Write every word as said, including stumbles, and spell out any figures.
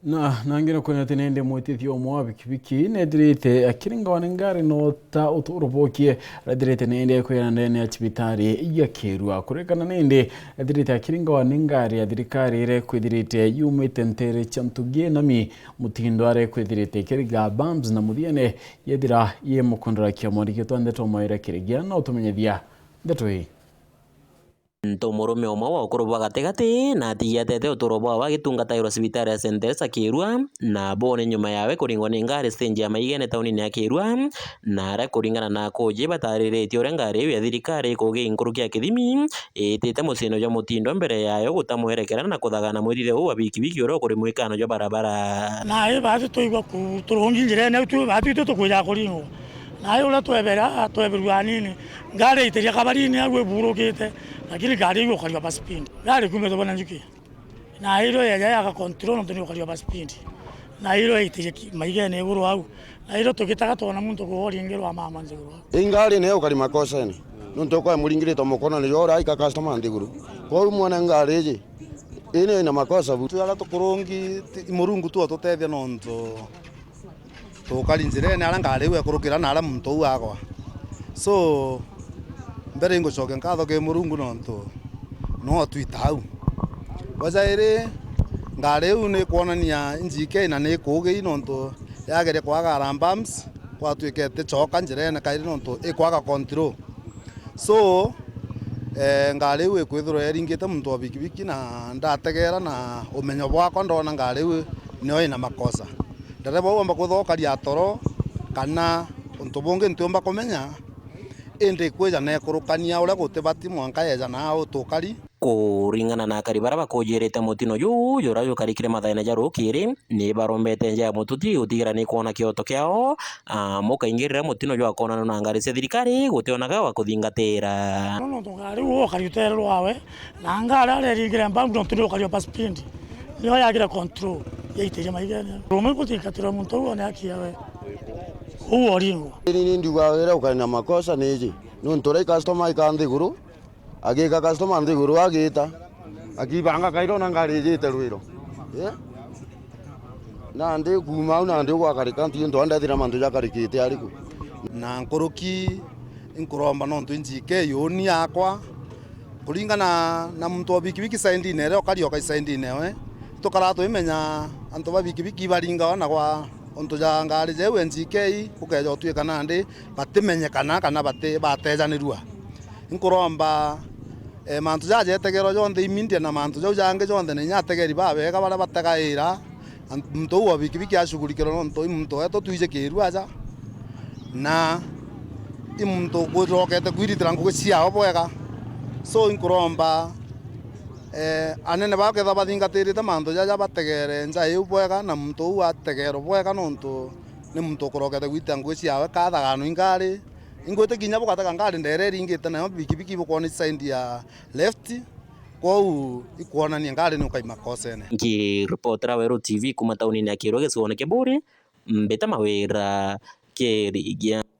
Na, na ngino kwina ati nindi mwitithia umwe wa bikibiki nethirite akiringawa ni ngari no ta uturo bokie, arethirite nindi kwira ndene ya cibitari ya Kirua. Kurekana nindi ethirite akiringawa ni ngari ya thirikari iria kwithirite yumite ntere cia Ntugi Nami, mutindo aria kwithirite ikiriga bumps na muthiene yethira yimukundurakia mwarigitwa ndeto mwaira kirigia no tumenyethia ndeto ii. Nto murume umwe wa ukuru bwa gatigati na atigiatete uturo bwawe agitungatairwa cibitari ya Saint Teresa Kirua, na bone nyuma yawe kuringwa ni ngari stage ya Maigene taunini ya Kirua, na aria kuringana na akuuji batariritie uria ngari iu ya thirikari ikugi nkuruki ya kithimi itite muciine jwa mutindo mbere yayo gutamwerekera na kuthagana mwirire uu wa bikibiki uria ukuri mwikano jwa barabara. Na i baati tuigua ku-, turungi njirene au tu, baati itu tukwija kuringwa. Nayo uria twebera, tweberua anini, ngari yaitiria kabarini au iburukite, lakini ngari iu ukari over speed. Ngari ikumite bona njuki. Na irio yeja yaga control nontu ni ukari over speed. Na irio yaitiria ki-, Maigene iguru au. Na irio tugitaga twona muntu kuuringirwa mama nthiguru au. I ngari niyo ukari makosene. Nontu ukwa muringirite mukono ni jora aika customer nthiguru. Kwou mwana ngari iji, ii niyo ina makosa bu. Twi aria tukurungi, ti-, Murungu tu atutethia nontu tukari njirene aria ngari iu ekurukira na aria muntu uu agwa. So, mbere ingucokia nkatho ki Murungu nontu no atwita au. Bwa jairi, ngari iu ni ikwonania injike na ni ikuugi nontu yageria kwaga alarm bumps, kwatwika iticoka njirene kairi nontu ikwaga control. So, eh, ngari iu ikwithirwa iringite muntu wa bikibiki, na ndategera na umenyo bwakwa ndona ngari iu niyo ina makosa. Ndereba uu amba kwithirwa ukaria toro, kana untu bungi ntiumba kumenya, indi ikwija na ikurukania uria gutibati mwanka yeja na au tukari. Kuringana na akari baria bakujirite mutino juu, juria jukarikire mathaene ja rukiri, ni barombete nja ya mututi gutigira ni kwona kioto kiao, a, mukaingirira mutino jwa konanwa na ngari cia thirikari gutionaga wa kuthingatira. No nontu ngari uu ukari utere rwawe, na ngari aria iringire mbangu nontu ni ukari over speed, niyo yagire control, yaitiria Maigene. Rume guthingatira muntu uu one akia we. Uu oringwa. Ni, ni ndiuga uria ukari na makosa ni iji, nontu uria customer aika nthiguru, agika customer nthiguru agita, akibanga kairo na ngari ijite rwiro. Eh? Nandi kuuma au nandi ugwakarika nti untu andethira mantu jakarikite ariku. Na nkuruki inkuromba nontu injike yuni yakwa, kuringana na muntu wa bikibiki saindine iria ukari oka isaindine we, tukara twimenya antu ba bikibiki baringawa na gwa untu ja ngari jeu N G K ukeja utwika nandi batimenyekana kana bati-, batejanirua. Inkuromba, eh, mantu jaja etegerwa jonthe imindia na mantu jau jangi jonthe na inya ategeri babega baria bategaira an-, muntu uu wa bikibiki ashughulikirwe nontu i muntu wetu twiji Kirua aja na i muntu ucokete kwiritira ngugi ciao bwega. So inkuromba, eh, anene bao kethirwa bathingatirite mantu jaja bategere nja iu bwega na muntu uu ategerwe bwega nontu ni muntu ukurokete gwita ngugi ciawe kathagano ingari. Ingwitikia kinya bugatega ngari ndere iringite nayo bikibiki bukwona side ya left, kwou ikwonania ngari ni ukai makosene. Nkiripotera Weru T V kuma taunini ya Kirua gicigoone kia Buuri, mbita Mawira Kirigia.